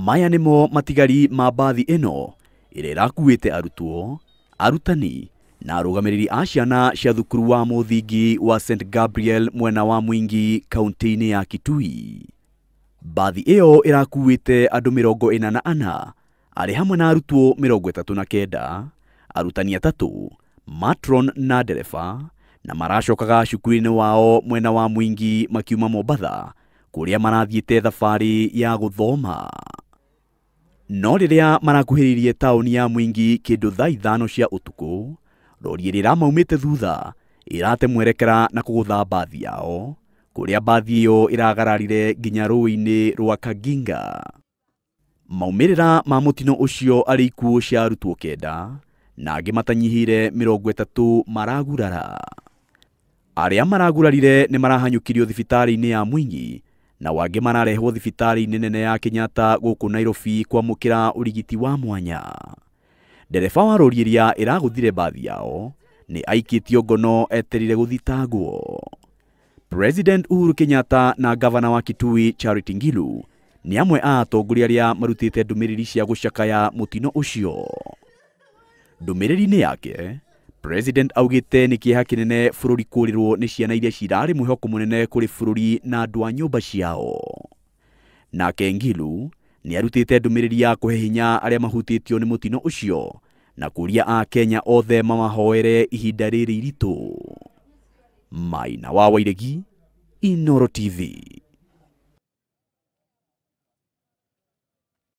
Maya nĩmo matigari ma mbathi ĩno ĩrĩa ĩrakuĩte arutwo, arutani na arũgamĩrĩri a ciana cia thukuru wa mũthingi wa St Gabriel mwena wa Mwingi kaunti-inĩ ya Kitui. Mbathi ĩyo ĩrakuĩte andũ 44 arĩ hamwe na arutwo 39, arutani 3, matron na ndereba, na maracokaga cukuru-inĩ wao mwena wa Mwingi makiuma Mombatha kũrĩa marathiĩte thabarĩ ya gũthoma. No rĩrĩa marakuhĩrĩirie taũni ya Mwingi kĩndũ thaa 5 cia ũtukũ, rori ĩrĩa ĩramaumĩte thutha ĩrate mwerekera na kũgũtha mbathi yao, kũrĩa mbathi ĩyo ĩragararire nginya rũĩ-inĩ rwa Kaginga. Maumĩrĩra ma mũtino ũcio arĩ ikuũ cia arutwo 9 na angĩ matanyihĩire 30 maragurara. Arĩa maragurarire nĩ marahanyũkirio thibitarĩ-inĩ ya Mwingi na wangĩ mararehwo thibitarĩ-inĩ nene ya Kenyatta gũkũ Nairobi kwamũkĩra ũrigiti wa mwanya. Ndereba wa rori ĩrĩa ĩragũthire mbathi yao nĩ aikĩtio ngono eterire gũthitangwo. President Uhuru Kenyatta na gavana wa Kitui Charity Ngilu nĩ amwe a atongoria arĩa marutĩte ndũmĩrĩri cia gũcakaya mũtino ũcio. Ndũmĩrĩri-inĩ yake, President augĩte nĩ kĩeha kĩnene bũrũri kũrĩrwo nĩ ciana iria cirarĩ mwĩhoko mũnene kũrĩ bũrũri na andũ a nyũmba ciao. Nake Ngilu nĩ arutĩte ndũmĩrĩri ya kũhe hinya arĩa mahutĩtio nĩ mũtino ũcio na kũria a Kenya othe mamahoere ihinda rĩrĩ iritũ. Maina wa Wairegi, Inooro TV.